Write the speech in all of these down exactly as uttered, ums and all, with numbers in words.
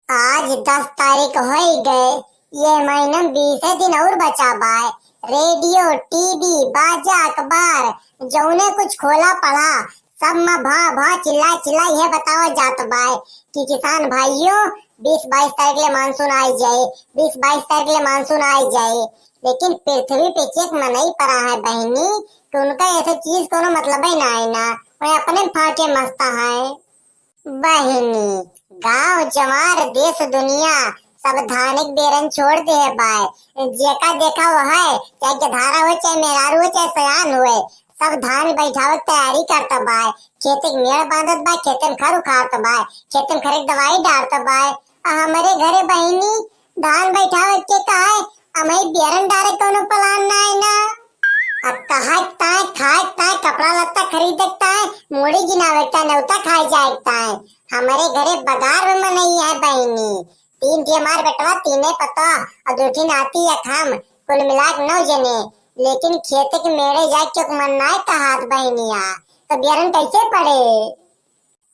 आज दस तारीख होइ गए, ये महीना में बीसे दिन और बचा बाय। रेडियो, टीवी, बाजा, अखबार, जौने कुछ खोला पढ़ा, सब में भा भा चिल्ला चिल्ला ये बतावा जात बाय कि किसान भाइयों, बीस बाईस तारीख ले मानसून आइ जाए, बीस बाईस तारीख ले मानसून आइ जाए। लेकिन पृथ्वी पे एक मनई परा है बहिनी कि उनका ऐसे चीज कोनो मतलबे ना है ना, वह अपने फाके मस्त है। बहिनी, गाँव जवार देश दुनिया सब धान के बेरन छोड़ देहे बाय। जेका देखा वो है, चाहे गधारा हो, चाहे मेहरारू हो, चाहे सयान होए, सब धान बैठावे के तैयारी करत बाय। खेते के मेड़ बांधत बाय, खेते में खर उखाड़त बाय, खेते में खर के दवाई डारत बाय। आ हमरे घरे बहिनी धान बैठावे के का है, अमई बेरन डारे कोनो plan ना है ना। अब कहा ताय, खाए ताय, कपड़ा लत्ता खरीदे ताय, मूड़ी गिनावे ताय, नेवता खाए जाए ताय। हमरे घरे बगार में मनई है बहिनी। तीन ठे हमार बेटवा, तीने पतोह, और दू ठे नाती एक हम, कुल मिला के नौ जने। लेकिन खेते के मेड़े जाए के मन नाय कहात बहिनिया, तो बेरन कैसे पड़े?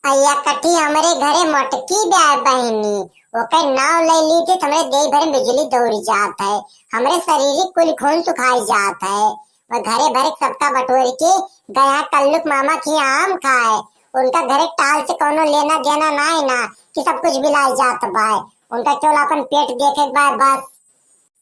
अइया कठी हमरे घरे मोटकी ब्याह बहिनी, ओकर नाव ले ली थी, हमरे देह भर में बिजली दौड़ जात है, हमरे शरीर कुल खून सुखाई जात है। वह घरे भरे सबका बटोर के गया कल्लुक मामा की आम खाए, उनका घरे टाल से कोनो लेना देना ना है ना कि सब कुछ बिलाई जात बाय, उनका केवल अपन पेट देखे के बाय बस।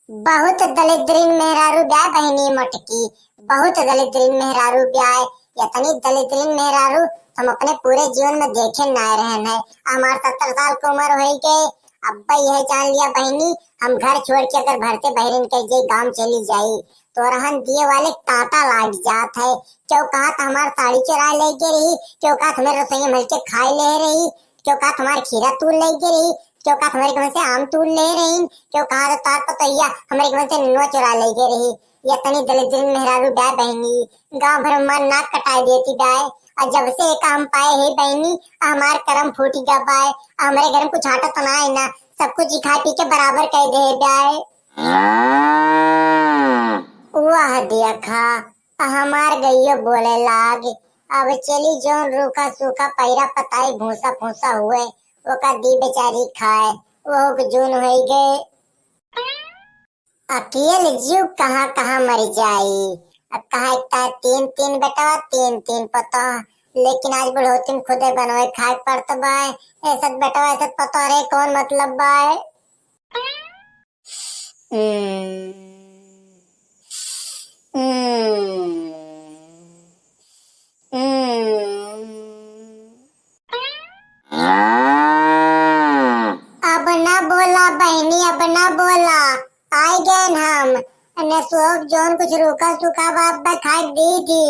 बहुत दलिद्रीन मेहरारू ब्याह बहिनी मोटकी, बहुत दलिद्रीन मेहरारू ब्याह। इतनी दलिद्रीन मेहरारू हम अपने पूरे जीवन में देखे ना रहन है। हमार सत्तर साल की उम्र होई गए, अब यह जान लिया बहिनी, हम घर छोड़ के अगर भरते बहरिन के जे गांव चली जाई, तो रहन दिए वाले तांता लाग जात है। क्यों कहा तो हमार साड़ी चुरा ले के रही, क्यों कहा हमारे रसोई में के खाए ले रही, क्यों कहा हमार खीरा तूल ले के रही, क्यों कहा हमारे घर से आम तूल ले रही, क्यों कहा तो तार पतोहिया हमारे घर से नुआ चुरा ले के रही। ये तनी दलिद्रीन मेहरारू ब्याह बहिनी, गांव भर में नाक कटाई देती बाय। और जब से एक हम पाए है बहिनी, हमार करम फूट गया बाय। हमरे घर में कुछ आटा तो ना है ना, सब कुछ ही खा पी के बराबर कर दे बाय। वाह देखा, हमार गइयो बोले लाग। अब चली जौन रूखा सूखा पैरा पताई भूसा फूसा हुए, ओका दी बेचारी खाए, वो के जून होई गए। अकेल जीव कहाँ कहाँ मर जाई। अब कहा इतना तीन तीन बेटवा, तीन तीन पतोह, लेकिन आज बुढ़ौती में खुदे बनवे खाए पड़त बाय। ऐसत बेटवा, ऐसत पतोह रे, कौन मतलब बाय? अब ना बोला बहिनी, अब ना बोला, आइ गए हम। एने सोब जौन कुछ रूखा सूखा बाप बा खाए दी थी।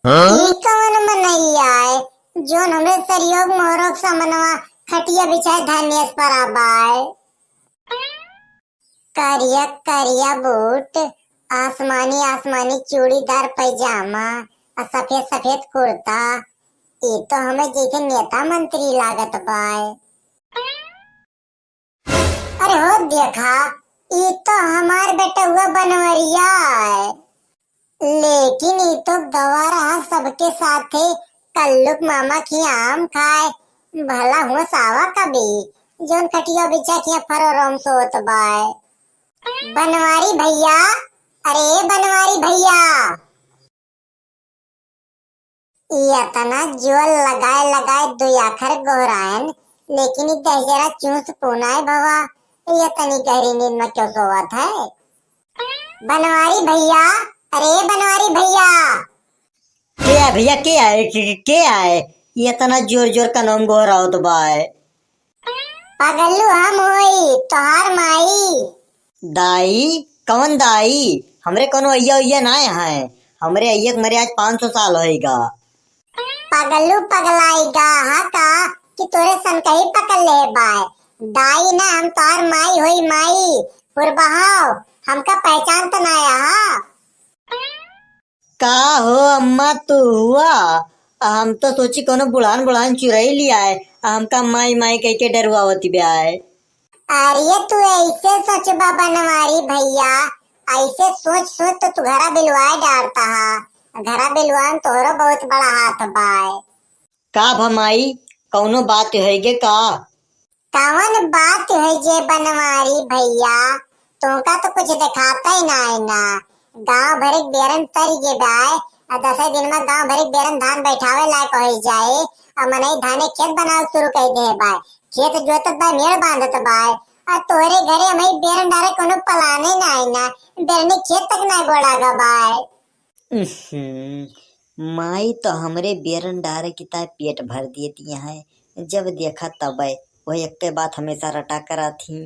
हाँ? ई कवन मनई आए, जौन हमरे सरयोग मोहरोक समनवा खटिया बिछाए धानेस पर आबाए? करिया करिया बूट, आसमानी आसमानी चूड़ीदार पैजामा, आ सफेद सफेद कुर्ता, ई तो हमें जैसे नेता मंत्री लागत बाए। अरे हो देखा, ई तो हमार बेटउआ बनवरिया है, लेकिन ई तो गवारा सबके साथे कल्लुक मामा की आम खाए। भला हुआ सावा कभी, जौन खटिया बिछा के फरोरम सोत बाय। बनवारी भैया, अरे बनवारी भैया, ई अतना जोर लगाए लगाए दुई आखर गोहरायन, लेकिन ई दहिजरा चूस पुनाए भवा, ई अतनी गहरी नींद में क्यों सोवत है? बनवारी भैया, अरे बनवारी भैया। के आए भैया, के आए, के, के आए? ई अतना जोर जोर कनवा में गोहरावत बाय। पगलू हम होई, तोहार माई। दाई? कौन दाई? हमरे कौनो अइया उइया ना है। हमरे अइया के मरे आज पाँच सौ साल होइगा। पगलू पगलाई गा हा का कि तोरे सन कहीं पकड़ ले बाय। दाई ना, हम तोहार माई होई, माई। पुरबहाव, हमका पहचान तो ना आया हा। का हो अम्मा, तू हुआ? आ हम तो सोची कोनो बुढ़ान बुढ़ान चुराई लिया है, आ हमका माई माई कह के डरवावती ब्या है। अरे तू ऐसे सोचबा बनवारी भैया, ऐसे सोच सोच तो तू घरा बिलवाए डारता हा। घरा बिलवान तोहरो बहुत बड़ा हाथ बाय। का भा माई, कौनो बात होइगे का? कवन बात होइगे बनवारी भइया, तोहका तो कुछ देखात ही नाहीं ना। गाँव भरे के बेरन तरि गे बाय, आ दसे दिन मा गाँव भरे के बेरन धान बैठावे लायक होइ जाए, आ मनई धाने खेत बनावे शुरू कइ दे बाय। खेत जोतत बाय, मेड़ बाँधत बाय, आ तोहरे घरे हमही बेरन डारे कौनो पलाने नाहीं ना, बेरनी खेत तक नाहीं गोड़ा गा बाय। उहुं, माई तो हमरे बेरन डारे की ताय पेट भर दिए दिया है, जब देखा तबे वह एक्के बात हमेशा रटा करत ही।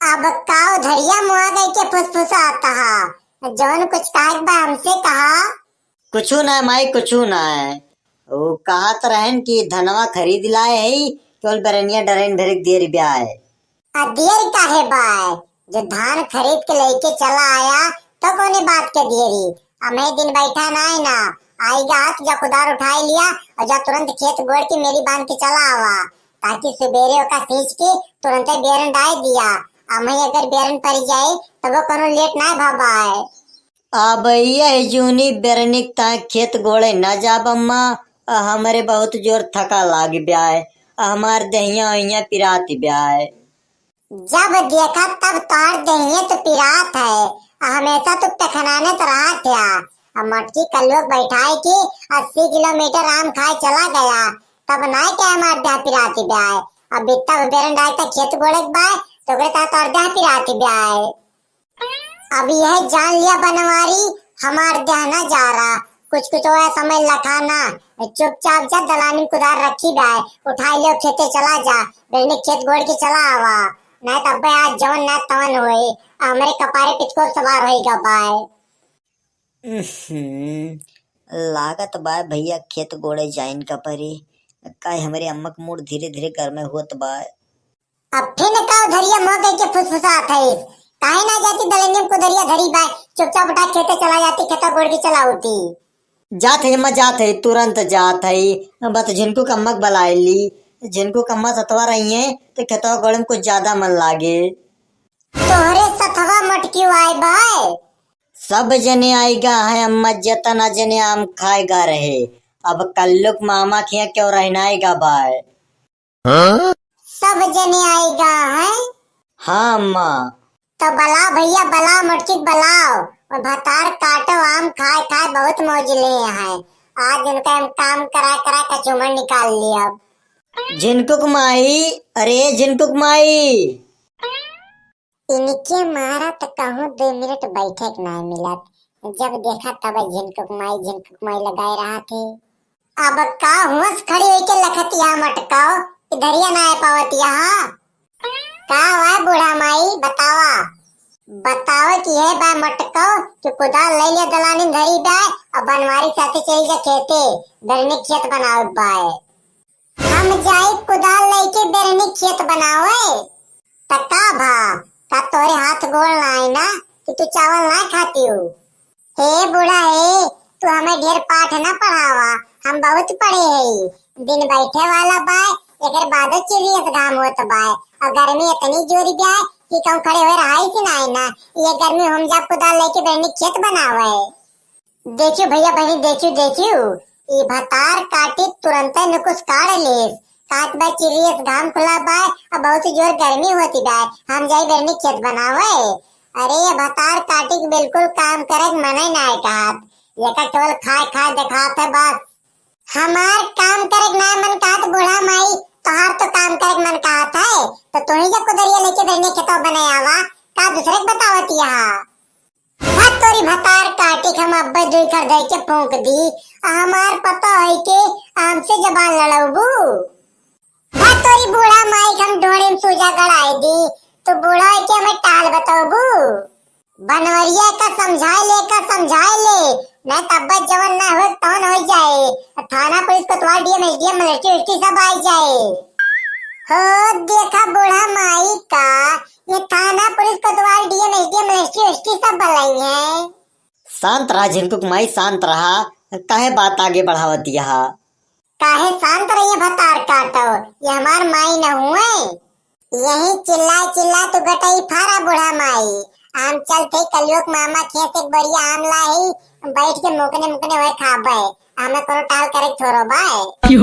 अब काव धरिया मुआ गई के फुसफुसात हा, जौन कुछ कहे के बा हमसे कहा। कुछु ना माई, कुछु ना। वो कहत रहन कि धनवा खरीद लाए है, केवल बेरनिया डरेन ढेरिक देर ब्याए। आ देर काहे बाय? जो धान खरीद के लेके चला आया, तो कौने बात के देरी? अमे दिन बैठा नाय ना, आइगा हाथ जा कुदार उठाई लिया और जा तुरंत खेत गोड़ के मेरी बांध के चला आवा, ताकि सुबेरे ओका सींच के तुरंते बेरन डाय दिया। अमे अगर बेरन पड़ जाए, तब वो कोनो लेट ना भबाए। अब यह जूनी बेरनिक ताय खेत गोड़े न जाब अम्मा, आ हमरे बहुत जोर थका लाग ब्याय, आ हमार देहिया ओहिया पिरात ब्याय। जब देखा तब तोहर देहिए तो पिरात है, आ हमेशा तो पेखनाने तो रहत है। आ मटकी कल्लुक बैठाए के अस्सी किलोमीटर आम खाए चला गया, तब नाय के हमार देह पिरात ब्याय। अब बित्ता बेरन डाय तक खेत गोड़े के बाय, तो ओकरे तहत तोहर देह पिरात ब्याय। अब यह जान लिया बनवारी, हमार देह ना जा रहा, कुछ कुछ वह समय लखाना, चुपचाप जा दलानी कुदार रखी बाय, उठाई लियो खेते चला जा, बेरनी खेत गोड़ के चला आवा, नहीं तब आज जवन ना तवन होए, हमरे कपारे पिचकोर सवार होई गा बाय। उहुं, लागत बाय भइया खेत गोड़े जाइन का परी, काहे हमरे अम्मा के मूड धीरे धीरे गर्मे होत बाय। अब फिन का धरिया मुँह कइके फुसफुसात है? काहे ना जाती दलनियम कुदरिया धरी बाय, चुपचाप उठा खेते चला जाती, खेता गोड़ के चला होती। जात है अम्मा, जात है, तुरंत जात है। बस झिनकू कम्मा के बलाए ली, झिनकू कम्मा सतवा रही है तो खेतवा गोड़े में कुछ ज्यादा मन लागे। तोहरे सतवा मटकी आए बाय। सब जने आइगा है अम्मा, जेतना जने आम खाएगा रहे। अब कल्लुक मामा के यहाँ क्यों रहना आइगा बाय। हाँ? सब जने आइगा हैं? हाँ अम्मा। तो बलाओ भइया, बलाओ, मोटकी बलाओ, और भतार काटो, आम खाए खाए बहुत मौज ले हैं। आज उनका हम काम करा करा कचूमर निकाल लिया। झिनकुक माई, अरे झिनकुक माई। इनके मारा त कहूँ दो मिनट बैठे के नाय मिलत, जब देखा तब झिनकुक माई, झिनकुक माई लगाए रहा थे। अब का हुआस खड़ी होइके लखतिया मटकाओ, इधरिया ना आ पावत यहाँ। का हुआ बूढ़ा माई, बतावा। बताओ कि है बा मटकाओ कि कुदाल ले लिया दलानी धरी बाय, अब बनवारी साथे चल जा खेते, बेरनी खेत बनावे बाय। हम जाई कुदाल लेके बेरनी खेत बनावे। त का भा, का तोरे हाथ गोड़ ना आई ना कि तू चावल ना खाती हो? हे बूढ़ा हे, तू हमें ढेर पाठ ना पढ़ावा, हम बहुत पढ़े हई। दिन बैठे वाला बाय, एकर बादो चिरियस घाम होत बाय, और गर्मी इतनी जोरी बाय कि कहूँ खड़े हुए रहाई से नाय ना। ये गर्मी हम जा कुदाल लेके बेरनी खेत बनावे। देखियो भइया बहिनी, देखियो, देखियो, ई भतार काटी तुरंते नुकुस काढ़ लेस। काट बा चिरियस घाम खुला बाय, अब बहुत जोर गर्मी होती बाय, हम जाई बेरनी खेत बनावे। अरे, ये भतार काटी के बिल्कुल काम करे के मने नाय कहत, ये का केवल खाए खाए देखात है बस। हमार काम करे के नाय मन कहत बूढ़ा माई, तोहार तो काम करे के मन कहत है, तो तू ही जब कुदरिया लेके बेरनी खेतवा बने आवा, का दूसरे के बतावत यहाँ? भत तोरी भतार काटी के हम अब्बे दुई खर धई के फूंक दी, आ हमार पता है के हमसे जबान लड़ौबू। भत तोरी बूढ़ा माई के हम ढोड़े में सूजा गड़ाई दी, तो बूढ़ा है के हमें टाल बतौबू। बनवरिया का समझाए ले, का समझाए ले, नहीं तब जवन ना हो तवन हो जाए। थाना पुलिस कोतवाल डीएम एसडीएम मजिस्ट्रेट उस्ट्रेट सब आ जाए। हो देखा बूढ़ा माई का, ये थाना पुलिस कोतवाल डीएम एसडीएम मजिस्ट्रेट उस्ट्रेट सब बलाई है। शांत रहा झिनकुक माई, शांत रहा, काहे बात आगे बढ़ावत यहाँ? काहे शांत रहिए भतार काटो, ये हमार माई न हुए। यही चिल्ला चिल्ला तू गटई फारा बूढ़ा माई। आम चलते कलयुग मामा खेत एक बढ़िया आम लाही, बैठ के मुकने मुकने हुए खाबे। हमें कोनो टाल करे छोरो बाय।